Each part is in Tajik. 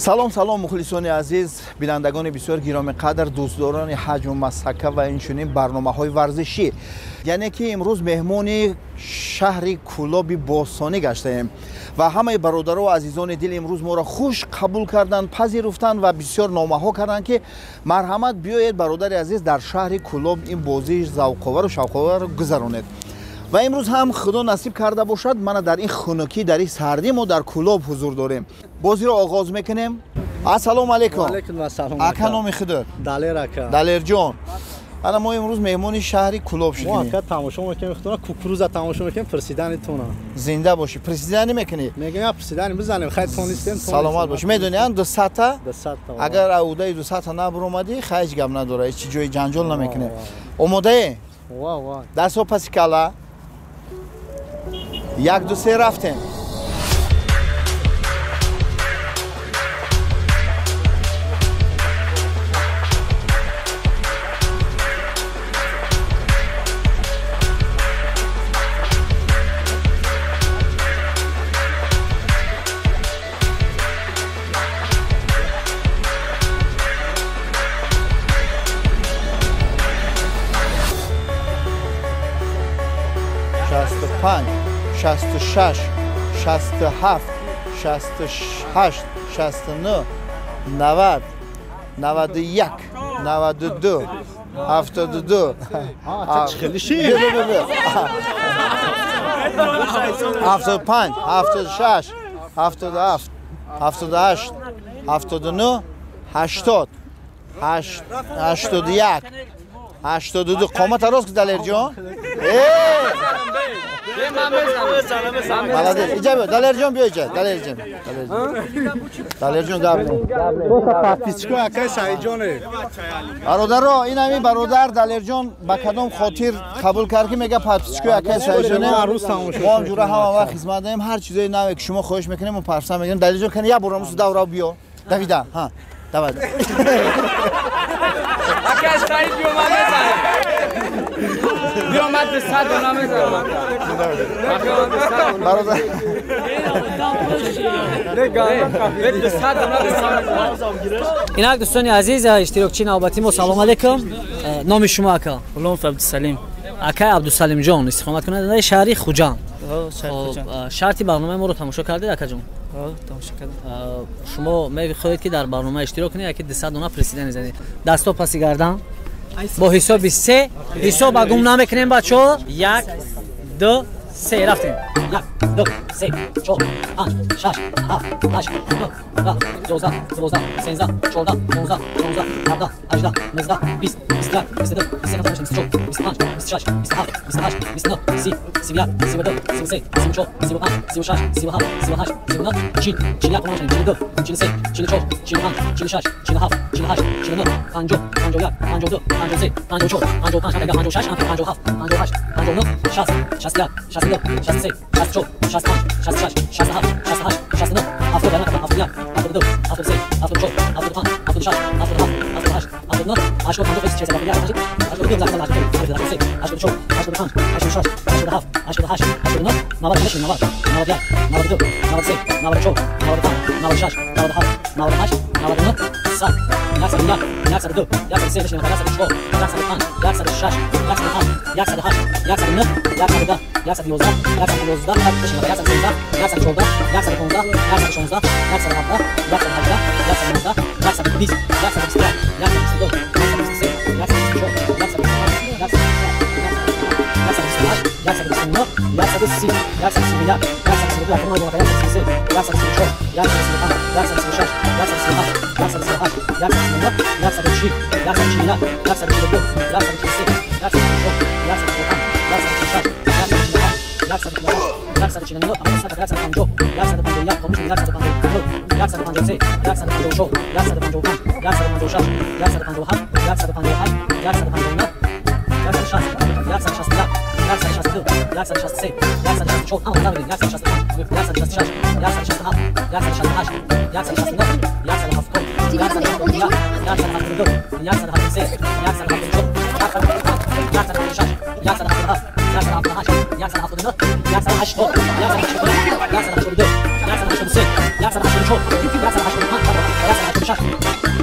Салом, салом, мухлисони азиз, бинандагони бисёр гиромиқадр, дӯстдорони ҳаҷму масҳака ва инчунин барномаҳои варзишӣ. Яъне ки имрӯз меҳмони шаҳри Кӯлоби бостонӣ гаштаем ва ҳамаи бародару азизони дил имрӯз моро хуш қабул карданд, пазируфтанд ва бисёр номаҳо карданд, ки марҳамат биёед, бародари азиз, дар шаҳри Кӯлоб ин бозии завқовару шавқоварро гузаронед. Ва имрӯз ҳам худо насиб карда бошад, мана дар ин хунукӣ, дар ин сардӣ мо дар Кӯлоб ҳузур дорем. Бозиро оғоз мекунем. Ассалому алайкум. Ака, номи худат? Далер ака. Далерҷон, ана мо имрӯз меҳмони шаҳри Кӯлоб шудем. Мо ака тамошо мекунем, худона кукуруза тамошо мекунем, присиданитона. Зинда бошӣ. Присидани мекунӣ? Мегӯям, присидани бизанем, хай тонистем. Саломат бошӣ. Медонӣ, ан 200-та? Агар аудаи 200-та набуромадӣ, хай ҳеҷ гап надора, ҳеҷ ҷои ҷанҷол намекунем. Омодаe? Ва, ва. Дастҳо паси кала. 1, 2, 3, рафтем. 65, 66, 67, 68, 69, 90, 91, 92, 72. 75, 76, 77, 78, 79, 80, 81, 82. Қомата рост, Далерҷон. Молодец. Иҷа биё, Далерҷон, биё иҷа. Далерҷон. Далерҷон, гап. Подписчико акай Саидҷоне. Бародаро, ин ҳамин бародар Далерҷон ба кадом хотир қабул кард, ки мега подписчико акай Саидҷоне. Мо ҳам ҷура ҳама вақт хизмат даем, ҳар чизои наве ки шумо хоҳиш мекунем, мо парса мегирем. Далерҷон, кани як бора мусу давра биё. Давида, ҳа. Давай. Акай Саид биё, ман мезанам. Биё, ман 200 дона мезанам. Бародар. Инак, дӯстони азиз, иштирокчии навбатии мо. Салом алейкум. Номи шумо, ака? Ғуломов Абдусалим. Акай Абдусалимҷон, истиқоматкунандаи шаҳри Хуҷанд. Шарти барномаи моро тамошо кардед, акаҷон? Тамошо кардам. Шумо мехоҳед, ки дар барнома иштирок кунед, яки 200 дона присидани занед. Дастҳо паси гардан. Бо ҳисоби се ҳисоба гум намекунем, бачаҳо. 1, 2, 3, рафтем. 1, 2, 3, 4, 5, 6, 7, 8, 9, 10, 11, 12, 13, 14, 15, 16, 17, 18, 19, 20, 21, 22, 23, 24, 25, 26, 27, 28, 29, 30, 31, 32, 33, 34, 35, 36, 37, 38, 39, 40, 41, 42, 43, 44, 45, 46, 47, 48, 49, 50, 51, 52, 53, 54, 55, 56, 57, 58, 59, 60, 61, 62, 63, 64, 65, 66, 67, 68, 69, 70, 71, 72, 73, 74, 75, 76, 77, 78, 79, 80, 81, 82, 83, 84, 85, 86, 87, 88, 89, 90, 90, 91, 92, 93, 94, 95, 96, 97, 98, 99, 100, 101, 102, 103, 104, 105, 106, 107, 108, 109, 110, 111, 112, 113, 114, 115, 116, 117, 118, 119, 120, 121, 122, 123, 124, 125, 128, 129, 130, 131, 132, 133, 134, 135, 136, 137, 138, 139, 140, 142, 143, 144, 145, 146, 147, 148, 149, 150, 151, 152, 153, 154, 155, 156, 157, 158, 160, 161, 162, 163, 164, 165, 166, 167, 168, 169, 170, 171, 172, 173, 174, 175, 176, 177, 178, 179, 180, 181, 182, 183, 184, 185, 186,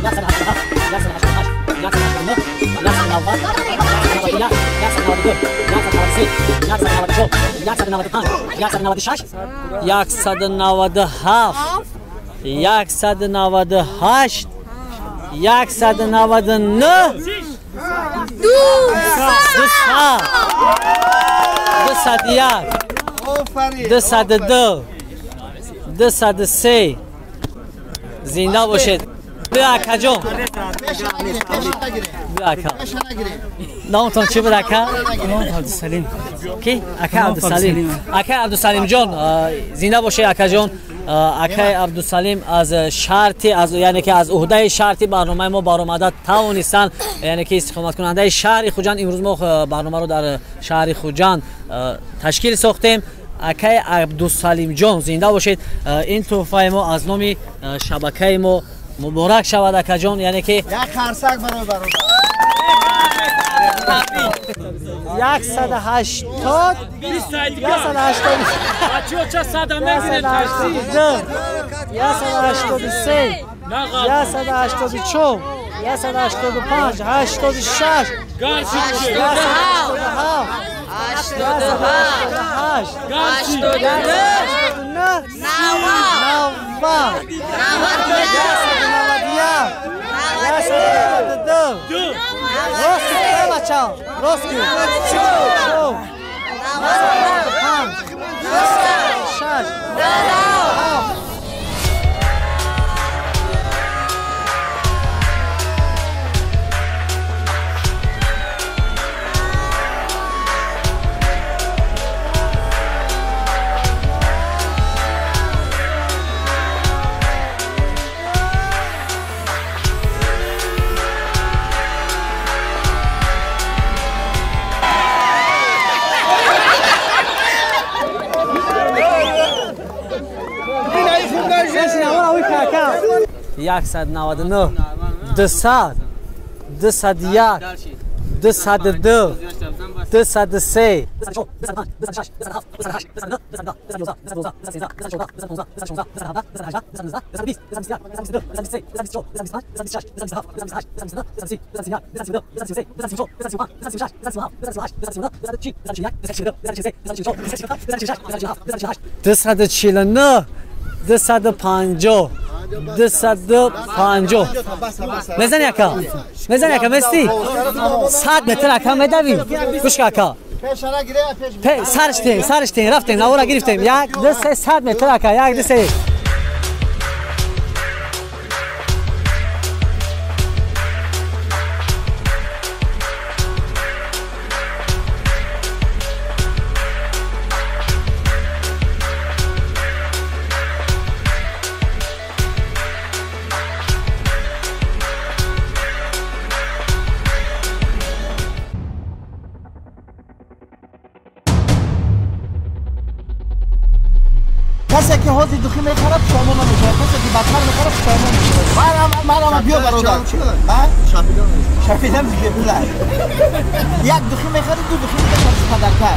187, 188, 189, 190, 191, 192, 193, 194, 195, 196, 197, 198, 199, 200, 201, 202, 203. Зинда бошед. Бیا ака ҷон. Бیا ака. Номтон чӣ буд ака? Абдусалим. Ки? Ака Абдусалим. Ака Абдусалим ҷон, зинда бошед ака ҷон. Акаи Абдусалим аз шарти, аз яъне ки аз уҳдаи шарти барномаи мо баромада тавонистанд, яъне ки истиқоматкунандаи шаҳри Хуҷанд. Имрӯз мо барномаро дар шаҳри Хуҷанд ташкил сохтем. Акаи Абдусалимҷон, зинда бошед. Ин тӯҳфаи мо аз номи шабакаи мо муборак шавад акаҷон, яъне ки як қарсак барои бародар. 180, 180, бачаҳо ча сада мегиред? 183, 184, 185, 86, 187, 188, 189, 90, 191, 192. Рост ки, бачаҳо, рост ки. 4, 5, 6, 7. 199, 200, 201, 202, 203, 249, 250, 250. Мезани ака, мезани ака, мести 100 метр ака медавӣ. Гӯш ака, сарш тем, сарш тем, рафтем, навора гирифтем. 1, 2, 3, 100 метр ака, 1, 2, 3. Касе ки ҳозир духӣ мехарад пушаймон намешавад, касе ки бадтар мехарад пушаймон мешавад. Марама биё бародар. Шапида мешавад. Як духӣ мехарӣ, ду духӣ мехарӣ падарка.